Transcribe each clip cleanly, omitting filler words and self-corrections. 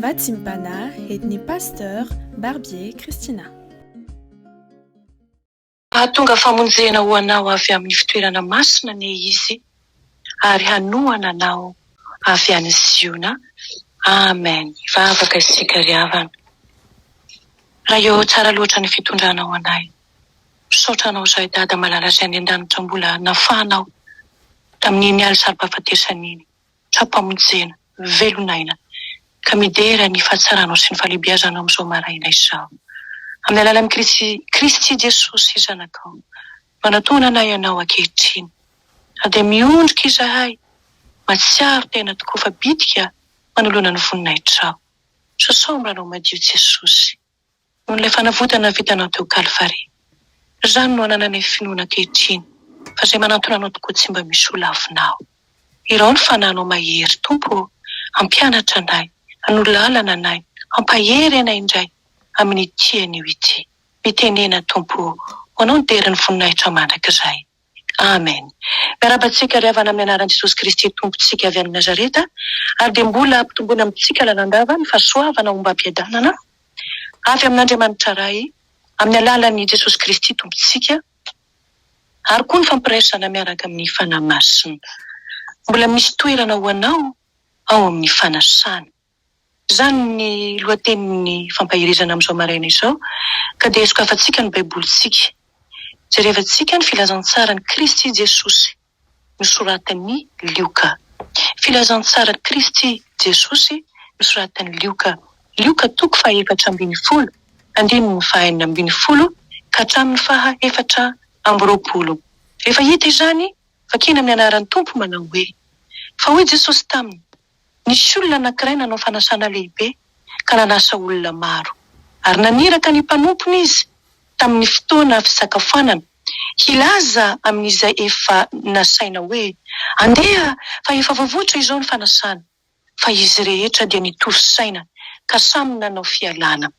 Vatsim-panahy entin'ny Pasteur Barbier Christina. Hahatonga famonjena ho anao avy amin'ny fitoerana masina anie Izy, ary hanohana anao avy any Ziona. Amen. Hivavaka isika ry havana. Ray ô, tsara loatra ny fitondranao anay. Misaotra anao izahay Dada malala izay any an-danitra mbola nafahanao tamin'iny aly saro-pahafatesana iny. Tra-pamonjena, velon'aina, ka midera ny fahatsaranao sy ny fahalehibiazanao amin'izao maraina izao. Amin'ny alalan'i Kristy, Kristy Jesosy Zanakao, manatona anay Ianao ankehitriny. Ary dia miondrika izahay, mahatsiaro tena tokoa fa bitika manoloana ny voninahitrao. Sasao amin'ny ranao madio Jesosy. Noho ilay fanavotana vitanao teo Kalvary. Izany no anananay finoana ankehitriny, fa izay manantona Anao tokoa tsy mba misy ho lavinao. Irao ny Fanahinao mahery, Tompo ô, hampianatra anay, hanoro lalana anay, hampahery anay indray amin'ity anio ity. Mitenena, Tompo ô, ho Anao ny dera ny voninahitra mandrakizay. Amen. Miarahaba antsika ry havana amin'ny anaran'i Jesosy Kristy Tompontsika avy any Nazareta ary dia mbola ampitomboina amintsika lalandava ny fahasoavana ombam-piadanana avy amin'Andriamanitra Ray amin'ny alalan'i Jesosy Kristy Tompontsika ary koa ny fampiraisana miaraka amin'ny Fanahy Masina. Mbola misy toerana ho anao ao amin'ny fanasana. Izany ny lohatenin'ny fampaherezana amin'izao maraina izao, ka dia sokafantsika ny Baibolintsika. Jerevantsika ny Filazantsaran'i Kristy Jesosy nosoratan'i Lioka. Filazantsaran'i Kristy Jesosy nosoratan'i Lioka. Lioka toko faha-14, andininy faha-16 ka hatramin'ny faha-24. Rehefa hita izany, vakina amin'ny anaran'ny Tompo manao hoe, Fa hoy Jesosy taminy, Nisy olona anankiray nanao fanasana lehibe ka nanasa olona maro. Ary naniraka ny mpanompony izy tamin'ny fotoana fisakafoanana, hilaza amin'izay efa nasaina hoe, 'Andeha, fa efa voavoatra izao ny fanasana. Fa izy rehetra dia nitovy saina ka samy nanao fialana.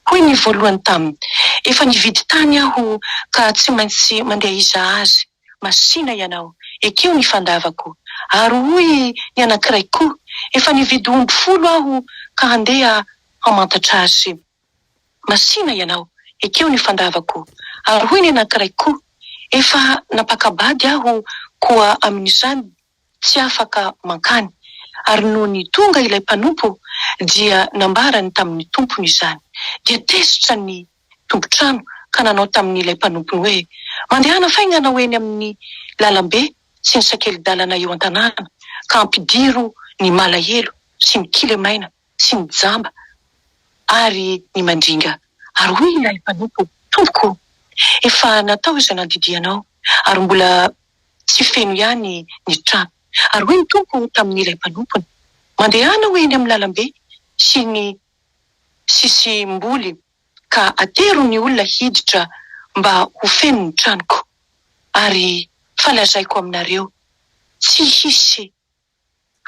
Hoy ny voalohany taminy, Efa nividy tany aho ka tsy maintsy mandeha hizaha azy. Masìna ianao, ekeo ny fandavako. Ary hoy ny anankiray koa, Efa nividy omby folo aho ka handeha hamantatra azy. Masìna ianao, ekeo ny fandavako. Ary hoy ny anankiray koa, Efa nampaka-bady aho koa amin'izany tsy afaka mankany. Ary nony tonga ilay mpanompo dia nambarany tamin'ny tompony izany. Dia tezitra ny tompon-trano ka nanao tamin'ilay mpanompony hoe, Mandehana faingana ho eny amin'ny lalambe sy ny sakeli-dalana eo an-tanàna, ka ampidiro ny malahelo sy ny kilemaina sy ny jamba ary ny mandringa. Ary hoy ilay mpanompo, Tompoko, efa natao izay nandidianao, ary mbola tsy feno ihany ny trano. Ary hoy ny Tompo tamin'ilay mpanompony, Mandehana ho eny amin'ny lalambe sy ny sisim-boly, ka atero ny olona hiditra mba ho feno ny tranoko. Ary fa lazaiko aminareo, tsy hisy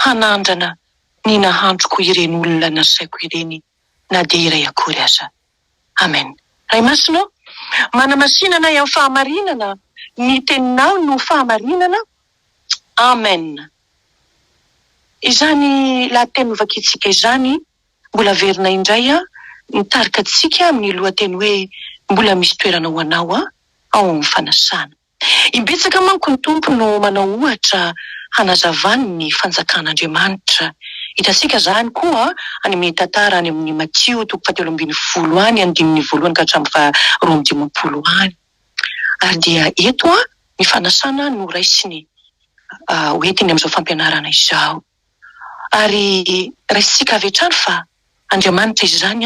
hanandrana ny nahandroko ireny olona nasaiko ireny na dia iray akory aza. Amen. Ray Masina ô, manamasina anay amin'ny fahamarinana, ny Teninao no fahamarinana. Amen. Izany lahateny novakintsika izany mbola averina indray mitarika antsika amin'ny lohateny hoe Mbola misy toerana ho anao ao amin'ny fanasana. Imbetsaka manko ny Tompo no manao ohatra hanazavany ny fanjakan'Andriamanitra. Hitantsika izany koa any amin'ny tantara any amin'ny Matio toko fahatelo ambin'ny folo any, andininy voalohany ka hatramin'ny faha roa amby dimampolo any. Ary dia eto ny fanasana no raisiny hoentiny amin'izao fampianarana izao. Ary raisintsika avy hatrany fa Andriamanitra izany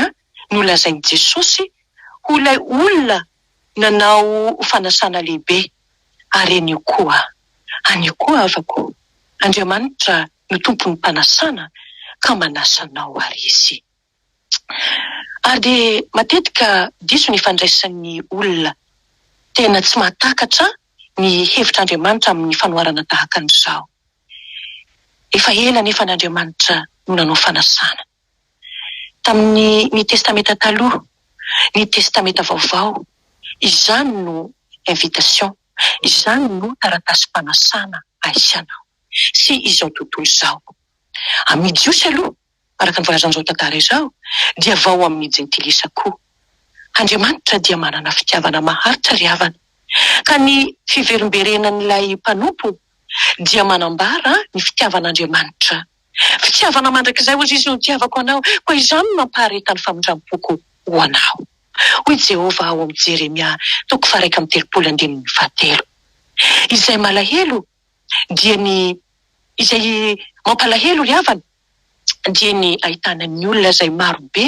no lazain'i Jesosy ho ilay olona nanao fanasana lehibe, ary anio koa. Anio koa havako, Andriamanitra no tompon'ny mpanasana ka manasa anao ary Izy. Ary dia matetika diso ny fandraisan'ny olona tena tsy mahatakatra ny hevitr'Andriamanitra amin'ny fanoharana tahaka an'izao. Efa ela anefa an'Andriamanitra no nanao fanasana. Tamin'ny ny Testamenta Taloha, ny Testamenta Vaovao, izany no invitation, izany no taratasim-panasana ahy sy anao, sy izao tontolo izao. Amin'ny Jiosy aloha, Araka ny voalazan'izao tantara izao, dia vao amin'ny jentilisa koa. Andriamanitra dia manana fitiavana maharitra ry havana. Ka ny fiverimberenan'ilay mpanompo dia manambara ny fitiavan'Andriamanitra. Fitiavana mandrakizay hozy izy no nitiavako anao, koa izany no nampaharetan'ny famindram-poko ho anao. Hoy Jehovah ao amin'ny Jeremia toko faha-31 andininy fahatelo. Izay malahelo dia ny izay mampalahelo ry havana dia ny ahitana ny olona izay maro be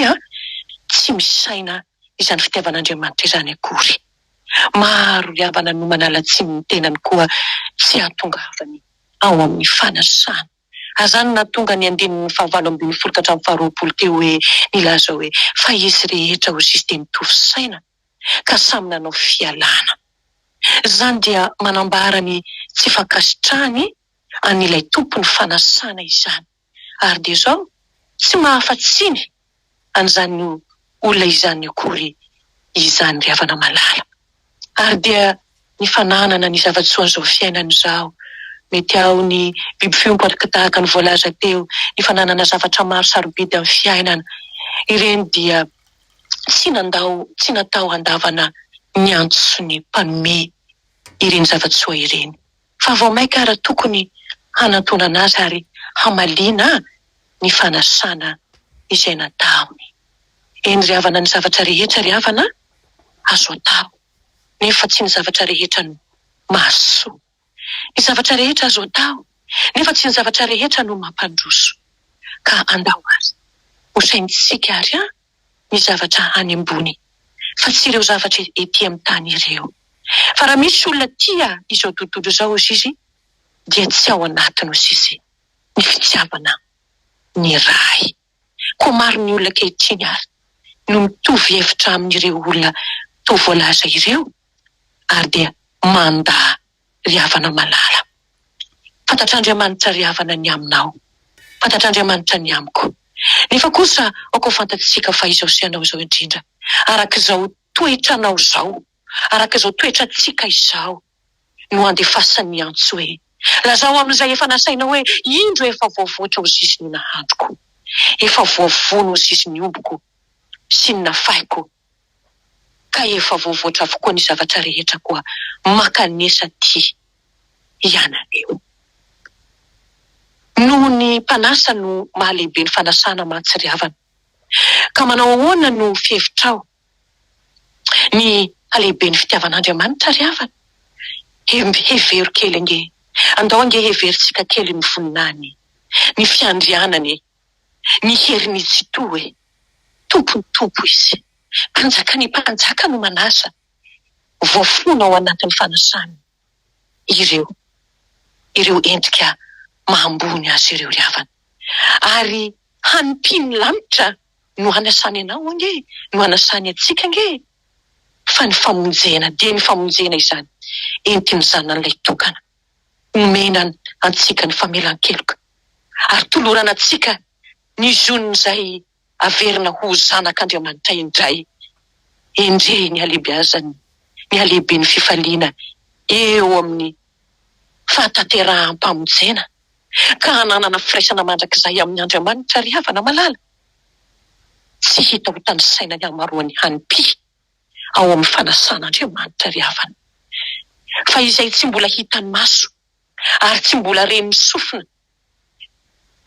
tsy misaina izany fitiavan'Andriamanitra izany akory. Maro ry havana no manala tsiny ny tenany koa tsy hahatongavany ao amin'ny fanasana. Ary izany no nahatonga ny andininy fahavalo ambin'ny folo ka hatramin'ny faharoapolo teo hoe nilaza hoe fa izy rehetra hoy izy dia nitovy saina ka samy nanao fialana. Izany dia manambara ny tsy fankasitrahany an'ilay tompon'ny fanasana izany. Ary dia izao, tsy mahafa-tsiny an'izany olona izany akory izany ry havana malala. Ary dia ny fananana ny zava-tsoan'izao fiainana izao, mety ao ny biby fiompy araka tahaka ny voalaza teo, ny fananana zavatra maro sarobidy amin'ny fiainana, ireny dia tsy nandao, tsy natao handavana ny antson'ny mpanome ireny zava-tsoa ireny. Fa vao mainka ara tokony hanantonana azy ary hamaliana ny fanasana izay nataony. Eny ry havana ny zavatra rehetra ry havana azo atao nefa tsy ny zavatra rehetra no mahasoa. Ny zavatra rehetra azo atao nefa tsy ny zavatra rehetra no mampandroso. Ka andao ary ho saintsika ary an ny zavatra any ambony fa tsy ireo zavatra ety amin'ny tany ireo. Fa raha misy olona tia izao tontolo izao hozy izy dia tsy ao anatiny hozy izy ny fitiavana ny Ray. Koa maro ny olona ankehitriny ary no mitovy hevitra amin'ireo olona toa voalaza ireo ary dia mandà ry havana malala. Fantatr'Andriamanitra ry havana ny aminao. Fantatr'Andriamanitra ny amiko. Nefa kosa aoka ho fantatsika fa izao sy ianao izao indrindra, araka izao toetranao izao, araka izao toetrantsika izao, no andefasany ny antso hoe, Lazao amin'izay efa nasainao hoe, Indro efa voavoatra ho zizy ny nahandroko, efa voavono ho zizy ny ombiko sy ny nafahiko, ka efa voavoatra avokoa ny zavatra rehetra koa mankanesa aty ianareo. Noho ny mpanasa no mahalehibe ny fanasana mantsy ry havana. Ka manao ahoana no fihevitrao ny halehiben'ny fitiavan'Andriamanitra ry havana? Hevero kely ange, andao ange heverintsika kely ny voninahiny, ny fiandrianany e, ny herin'i Tsitoha e. Tompon'ny Tompo Izy. Mpanjakan'ny mpanjaka no manasa. Voafono ao anatin'ny fanasany ireo, ireo endrika maha ambony azy ireo ry havana. Ary hanim-pino lanitra no hanasany anao ange, no hanasany antsika ange e! Fa ny famonjena, dia ny famonjena izany, entin'ny Zanany Lahitokana, omena antsika ny famelan-keloka, ary tolorana antsika ny zon'izay averina ho zanak'Andriamanitra indray. Endrey ny halehibeazany, ny halehiben'ny fifaliana eo amin'ny fahatanteraham-pamonjena, ka hananana firaisana mandrakizay amin' Andriamanitra ry havana malala. Tsy hita ho tanisaina ny hamaroan'ny hanim-py ao amin'ny fanasan'Andriamanitra ry havana, fa izay tsy mbola hitan'ny maso ary tsy mbola ren'ny sofina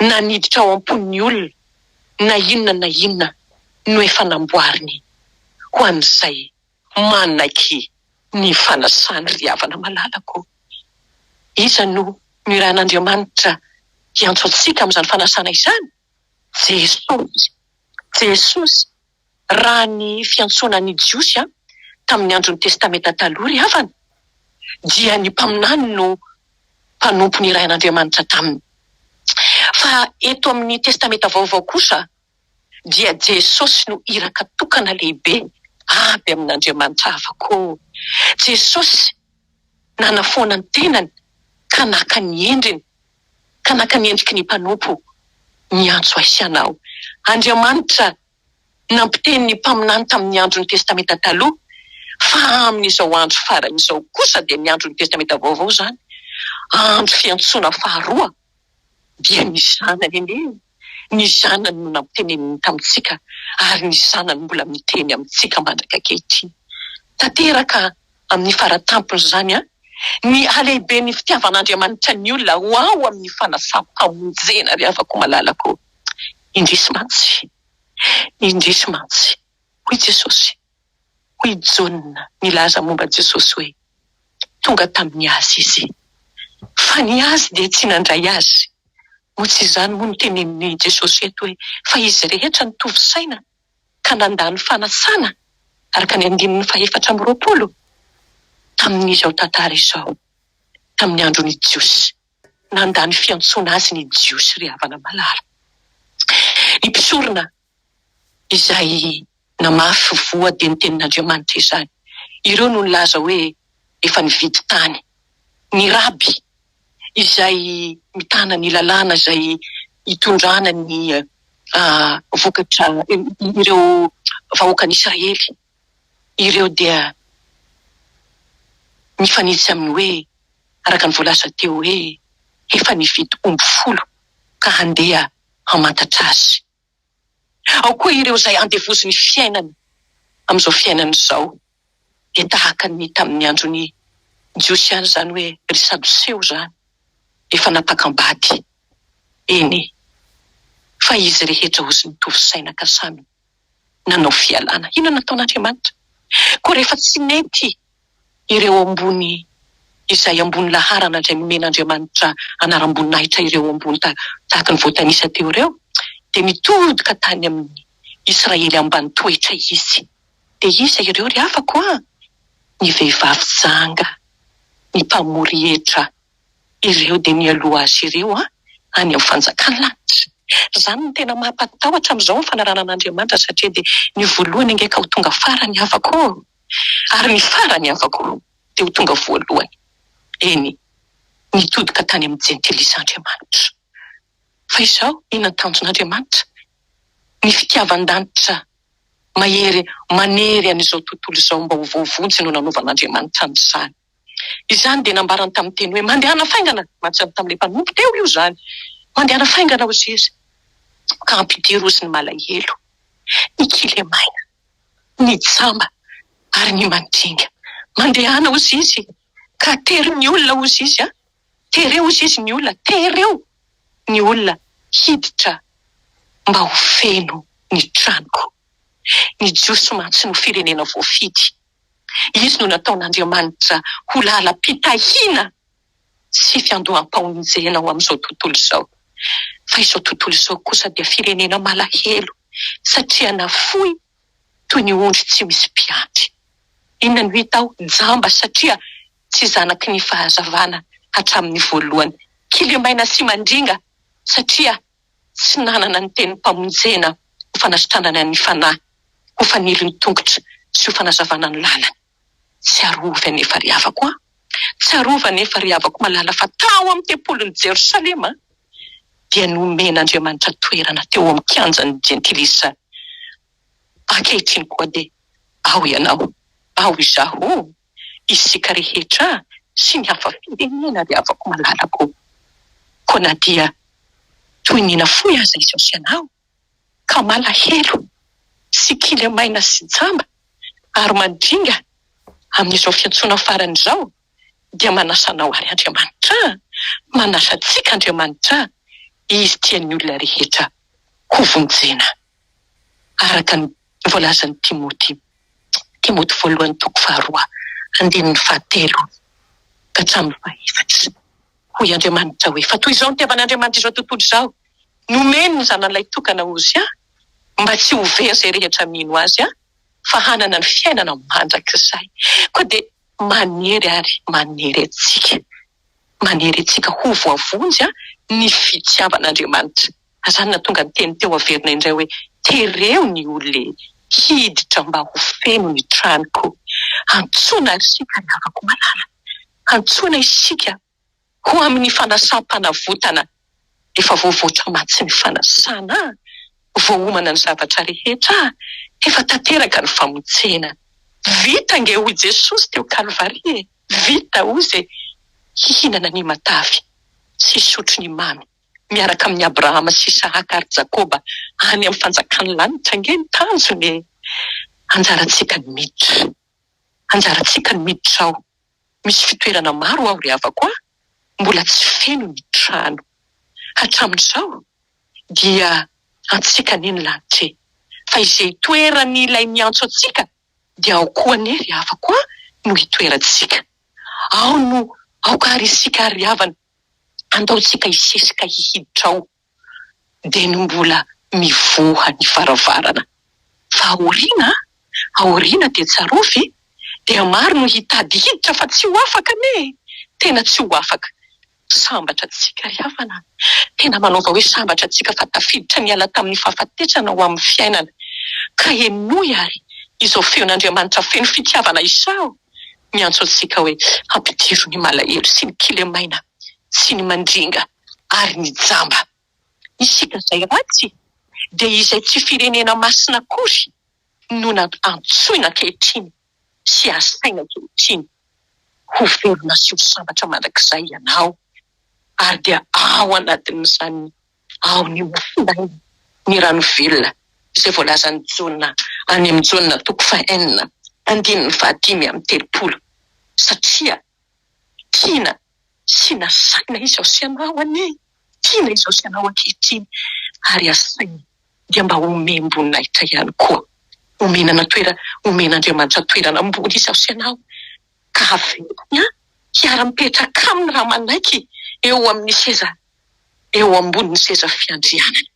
na niditra ao am-pon'ny olona na inona na inona no efa namboariny ho an'izay manaiky ny fanasany ry havana malalako. Iza no nirahin'Andriamanitra hiantso antsika amin'izany fanasana izany? Jesosy. Jesosy. Raha ny fiantsoana ny Jiosy tamin'ny andron'ny Testamenta Taloha ry havana, dia ny mpaminany no mpanompo nirahin'Andriamanitra taminy. Fa eto amin'ny Testamenta Vaovao kosa dia Jesosy no iraka tokana lehibe avy amin'Andriamanitra hafa koa. Jesosy nanafoana ny tenany ka naka ny endriny, ka naka ny endriky ny mpanompo niantso ahy sy anao. Andriamanitra nampiteny ny mpaminany tamin'ny andron'ny Testamenta Taloha, fa amin'izao andro farany izao kosa, dia ny andron'ny Testamenta Vaovao izany, andro fiantsoana faharoa, dia ny Zanany anie. Ny Zanany no nampiteneniny tamintsika ary ny Zanany mbola miteny amintsika mandraka ankehitriny. Tanteraka amin'ny faratampony izany ny halehiben'ny fitiavan'Andriamanitra ny olona ho ao amin'ny fanasam-pamonjena ry havako malalako. Indrisy mantsy, indrisy mantsy, hoy Jesosy, hoy i Jaona nilaza momba an'i Jesosy hoe, Tonga tamin'ny azy Izy, fa ny azy dia tsy nandray Azy. Moa tsy izany moa no tenenin'i Jesosy eto hoe, fa izy rehetra nitovy saina ka nandà ny fanasana, araka ny andininy fahefatra amby 20 tamin'izao tantara izao, tamin'ny andron'ny Jiosy. Nandà ny fiantsoana azy ny Jiosy ry havana malala. Ny mpisorona izay namafy voa dia ny tenin'Andriamanitra izany. Ireo no nilaza hoe efa nividy tany. Ny raby izay mitana ny lalàna izay itondrana ny vokatra ireo vahoakan'Israely ireo dia mifanitsy amin'ny hoe araka ny voalaza teo hoe efa nividy omby folo ka handeha hamantatra azy. Ao koa ireo izay andevozin'ny fiainana amin'izao fiainana izao. Dia tahaka ny tamin'ny andron'ny Jiosy ihany izany hoe ry Sadoseo izany, efa nampakam-bady. Eny, fa izy rehetra hozy nitovy saina ka samy nanao fialana. Inona no nataon'Andriamanitra? Koa rehefa tsy nety ireo ambony izay ambony laharana izay nomen'Andriamanitra anaram-boninahitra ireo ambony tahaka ny voatanisa teo ireo, dia nitodika tany amin'ny Israely ambany toetra izy. Dia iza ireo ry havako a? Ny vehivavy janga, ny mpamory hetra, ireo dia mialoha azy ireo any amin'ny fanjakan'ny lanitra. Izany no tena mampatahotra amin'izao ny fanarahana an'Andriamanitra satria dia ny voalohany ange ka ho tonga farany havako ô! Ary ny farany havako dia ho tonga voalohany. Eny, nitodika tany amin'ny jentilisa Andriamanitra. Fa izao, inona ny tanjon'Andriamanitra? Ny fitiavan-danitra mahery manery an'izao tontolo izao mba ho voavonjy no nanaovan'Andriamanitra an'izany. Izany dia nambarany tamin'ny teny hoe, Mandehana faingana! Mantsy tamin'ilay mpanompo teo io izany. Mandehana faingana, hozy izy, ka ampidiro hozy ny malahelo, ny kilemaina, ny jamba ary ny mandringa. Mandehana, hozy izy, ka atero ny olona, hozy izy, Tereo, hozy izy, ny olona, tereo ny olona hiditra mba ho feno ny tranoko. Ny Jiosy mantsy no firenena voafidy. Izy no nataon'Andriamanitra ho lalam-pitahiana sy fiandoham-pamonjena ho amin'izao tontolo izao. Fa izao tontolo izao kosa dia firenena malahelo satria nafoy toy ny ondry tsy misy mpiandry. Inona no hita ao? Jamba satria tsy zanaky ny fahazavana hatramin'ny voalohany. Kilemaina sy mandringa satria tsy nanana ny tenim-pamonjena ho fanasitranana ny fanahy, ho fanilon'ny tongotra sy ho fanazavana ny lalana. Tsarovy anefa ry havako a! Tsarovy anefa ry havako malala fa tao amin'ny tempolin'i Jerosalema dia nomen'Andriamanitra toerana teo amin'ny kianjan'ny jentilisa. Ankehitriny koa dia ao ianao, ao izaho, isika rehetra sy ny hafa firenena ry havako malalako. Koa na dia toy ny nafoy aza izaho sy ianao, ka malahelo sy kilemaina sy jamba ary mandringa amin'izao fiantsoana farany izao, dia manasa anao àry Andriamanitra, manasa antsika Andriamanitra, Izy tian'ny olona rehetra hovonjena, araka ny voalazan'i Timoty, Timoty voalohany toko faharoa andininy fahatelo ka hatramin'ny fahefatra. Hoy Andriamanitra hoe, Fa toy izao no nitiavan'Andriamanitra izao tontolo izao, nomeny ny Zanany Lahitokana Hosea, mba tsy ho very izay rehetra mino Azy, fa hanana ny fiainana mandrakizay. Koa dia manery ary manery antsika, manery antsika ho voavonjy ny fitiavan'Andriamanitra. Izany no nahatonga ny teny teo averina indray hoe, Tereo ny olona e, hiditra mba ho feno ny tranoko. Antsoina ary isika ry havako malala, antsoina isika ho amin'ny fanasam-panavotana. Efa voavoatra mantsy ny fanasana, voaomana ny zavatra rehetra, efa tanteraka ny famonjena. Vita ange hoy Jesosy teo Kalvary e, vita hozy e, hihinana ny matavy sy hisotro ny mamy. miaraka amin'i Abrahama sy Isahaka ary Jakoba any amin'ny fanjakan'ny lanitra ange ny tanjona e! Anjarantsika ny miditra. Anjarantsika ny miditra ao. Misy fitoerana maro ao ry havako a! Mbola tsy feno ny trano. Hatramin'izao dia antsika anie ny lanitra e! Fa izay itoeran'ilay miantso antsika dia ao koa anie ry havako a no hitoerantsika. Ao no aoka ary isika ary ry havana andao tsika hisesika hihiditra ao dia ny mbola mivoha ny varavarana. Fa aoriana aoriana dia tsarovy dia maro no hitady hiditra fa tsy ho afaka anie e! Tena tsy ho afaka. Sambatra antsika ry havana a! Tena manaova hoe sambatra antsika fa tafiditra niala tamin'ny fahafatesana ho amin'ny fiainana. Ka henoy ary izao feon'Andriamanitra feno fitiavana izao miantso antsika hoe hampidiro ny malahelo sy ny kilemaina sy ny mandringa ary ny jamba. Isika izay ratsy dia izay tsy firenena masina akory no antsoina ankehitriny sy asaina ankehitriny ho velona sy ho sambatra mandrakizay ianao, ary dia ao anatin'izany ao ny mofon'aina, ny rano velona, izay voalazan'i Jaona any amin'ny Jaona toko fahenina andininy fahadimy amby telopolo, satria tiana sy nasaina izao sy ianao anie, tiana izao sy ianao ankehitriny, ary asaina dia mba homem-boninahitra ihany koa. Omenana toerana, omen'Andriamanitra toerana ambony izao sy ianao, ka havelany hiara-mipetraka aminy raha manaiky eo amin'ny seza, eo ambonin'ny seza fiandrianany,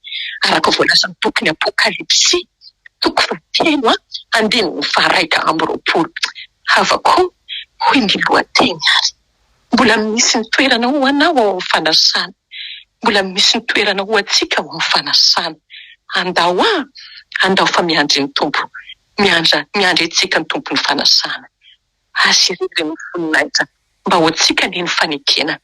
araka voalazan'ny bokin'ny Apokalypsy, toko fahatelo, andininy faha-21. Havako, hoy ny lohateny ary. Mbola misy ny toerana ho anao ao amin'ny fanasana. Mbola misy ny toerana ho antsika ao amin'ny fanasana. Andao an! Andao fa miandry ny Tompo. Miandra, miandry antsika ny Tompon'ny fanasana. Azy irery ny voninahitra mba ho antsika anie ny fanekena.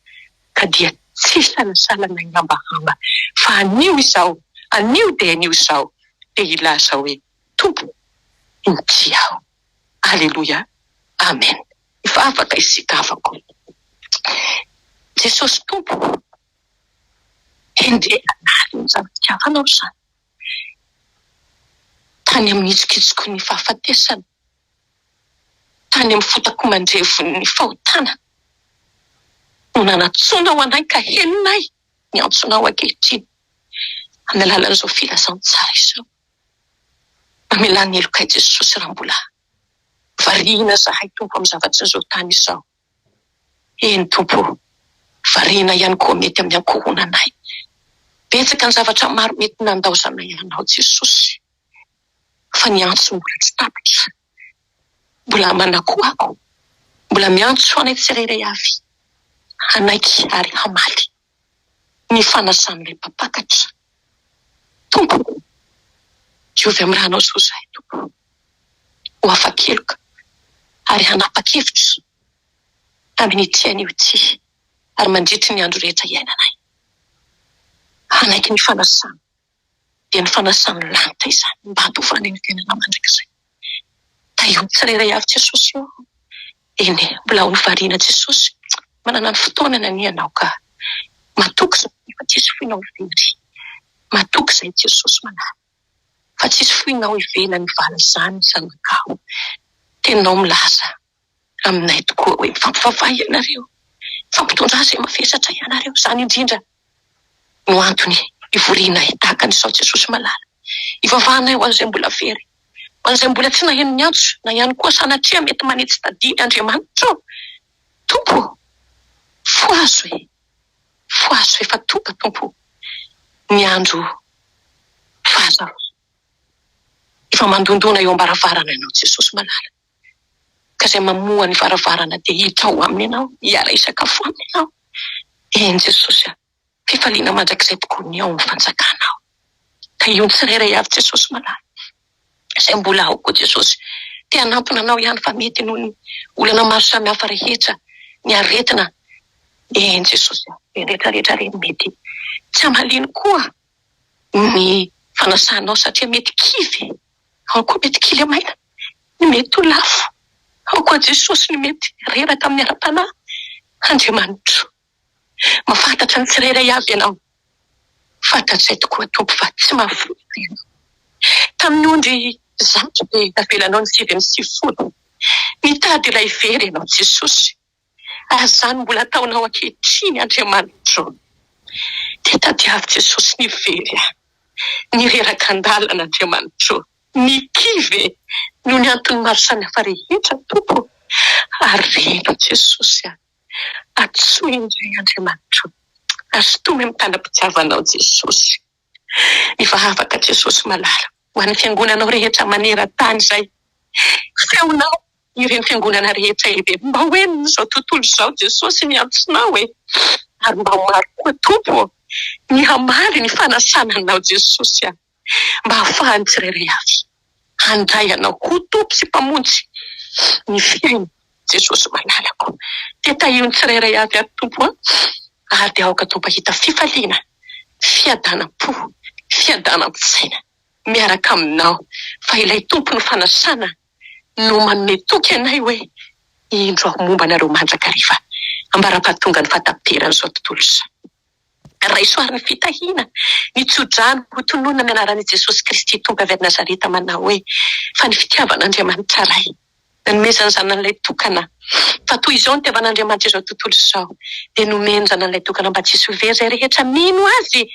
Ka dia tsy hisalasala na hihambahamba fa anio izao, anio dia anio izao dia hilaza hoe, Tompo, inty aho. Aleloia. Amen. Hivavaka isika havako. Jesosy Tompo ô, endrey anareo izany fitiavanao izany. Tany amin'ny hitsokitsiky ny fahafatesana, tany amin'ny fotako mandrevon'ny fahotana no nanantsoanao anay ka henonay ny antsonao ankehitriny amin'ny alalan'izao filazantsara izao. Mamelà ny helokay Jesosy raha mbola Variana zahay Tompo amin'ny zavatrin'izao tany izao. Eny Tompo o, variana ihany koa mety amin'ny ankohonanay. Betsaka ny zavatra maro mety nandaozanay Anao Jesosy, fa ny antso mbola tsy tapitra. Mbola manakoako, mbola miantso anay tsirairay avy hanaiky ary hamaly. ny fanasan'ilay mpampakatra. Tompo ô, diovy amin'ny ranao soa izahay, Tompo, ho afa-keloka ary hanapa-kevitra amin'ity anio ity ary mandritry ny andro rehetra iainanay. Hanaiky ny fanasana. dia ny fanasan'ny lanitra izany mba handovana ny fiainana mandrakizay. Tahio ny tsirairay avy Jesosy ô. Eny e, mbola ho variana Jesosy, manana ny fotoanany anie ianao ka. Matoky izahay fa tsisy foinao very. Matoky izahay Jesosy malala fa tsisy foinao ivelan'ny vala izany zanakao. Teninao milaza aminay tokoa hoe mifampivavaha ianareo, mifampitondrà izay mavesatra ianareo. Izany indrindra no antony ivorianay tahaka an'izao Jesosy malala. Ivavahanay ho an'izay mbola very, ho an'izay mbola tsy naheno ny antso, na ihany koa sanatria mety manitsy tadiny Andriamanitra ô! Tompo ô! Fohazo e! Fohazo efa tonga Tompo ô! Ny andro fahazavana. Efa mandondona eo am-baravarana Ianao Jesosy malala. Ka izay mamoha ny varavarana dia hiditra ao aminy ianao, hiala hisakafo aminy ianao. Eny Jesosy a, fifaliana mandrakizay tokoa ny ao amin'ny fanjakanao. Tahio ny tsirairay avy Jesosy malala. Izay mbola ao koa Jesosy, te hanampina anao ihany fa mety noho ny olana maro samihafa rehetra, ny aretina. Eny Jesosy a, ireny rehetra rehetra ireny mety tsy hamaliany koa ny fanasanao satria mety kivy. Ao koa mety kilemaina, ny mety ho lafo. Ao koa Jesosy ny mety reraka amin'ny ara-panahy. Andriamanitro, mahafantatra ny tsirairay avy Ianao. Fantatray tokoa Tompo fa tsy mahafoy Ianao. Tamin'ny ondry 100 dia navelanao ny 99. Nitady ilay very Ianao Jesosy. Ary izany mbola ataonao ankehitriny Andriamanitro. Dia tadiavo Jesosy ny very ahy. Ny reraka an-dalana Andriamanitro. Ny kivy e! Noho ny antony maro samihafa rehetra Tompo. Areno Jesosy a! Antsoy indray Andriamanitro. Ary sintomy amin'ny tanam-pitiavanao Jesosy. Mivavaka Jesosy malala ho an'ny fiangonanao rehetra maneran-tany izay feonao ireny fiangonana rehetra ireny mba ho henon'izao tontolo izao Jesosy ny antsonao e! Ary mba ho maro koa Tompo ô ny hamaly ny fanasana anao Jesosy a! Mba hahafahan'ny tsirairay avy handray anao ho Tompo sy Mpamonjy ny fiainany Jesosy malalako. Dia tahio ny tsirairay avy ary Tompo a! Ary dia aoka Tompo hahita fifaliana, fiadanam-po, fiadanan-tsaina miaraka aminao fa ilay Tompo no fanasana no manome toky anay hoe indro aho momba anareo mandrakariva ambara-pahatonga ny fahataperan'izao tontolo izao. Raiso ary ny fitahiana, ny tsodrano ho tononina amin'ny anaran'i Jesosy Kristy Tompo avy any Nazareta manao hoe, Fa ny fitiavan'Andriamanitra Ray, nanomezany Zanany Ilay Tokana, fa toy izao nitiavan'Andriamanitra izao tontolo izao, dia nomeny Zanany Ilay Tokana mba tsy hisy ho very izay rehetra mino Azy,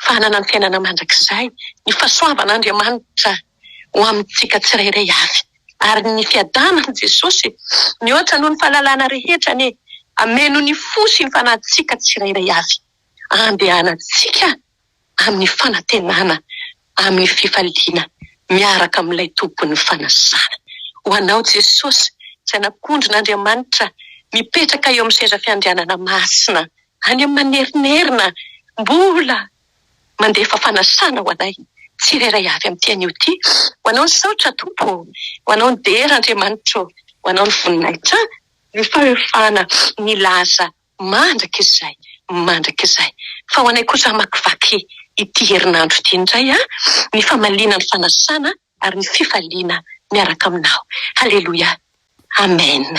fa hanana ny fiainana mandrakizay, ny fahasoavan'Andriamanitra ho amintsika tsirairay avy, ary ny fiadanan'i Jesosy mihoatra noho ny fahalalana rehetra anie hameno ny fo sy ny fanahintsika tsirairay avy, andehanantsika amin'ny fanantenana, amin'ny fifaliana miaraka amin'ilay Tompon'ny fanasana. Ho anao Jesosy, Zanak'ondrin'Andriamanitra mipetraka eo amin'ny seza fiandrianana masina any amin'ny manerinerina, mbola mandefa fanasana ho anay tsirairay avy amin'ity anio ity. Ho anao ny saotra Tompo ô, ho anao ny dera Andriamanitra ô, ho anao ny voninahitra, ny fahefana, ny laza mandrakizay mandrakizay. Fa ho anay kosa hamakivaky ity herinandro ity indray ny famaliana ny fanasana ary ny fifaliana miaraka aminao. Haleloia. Amen.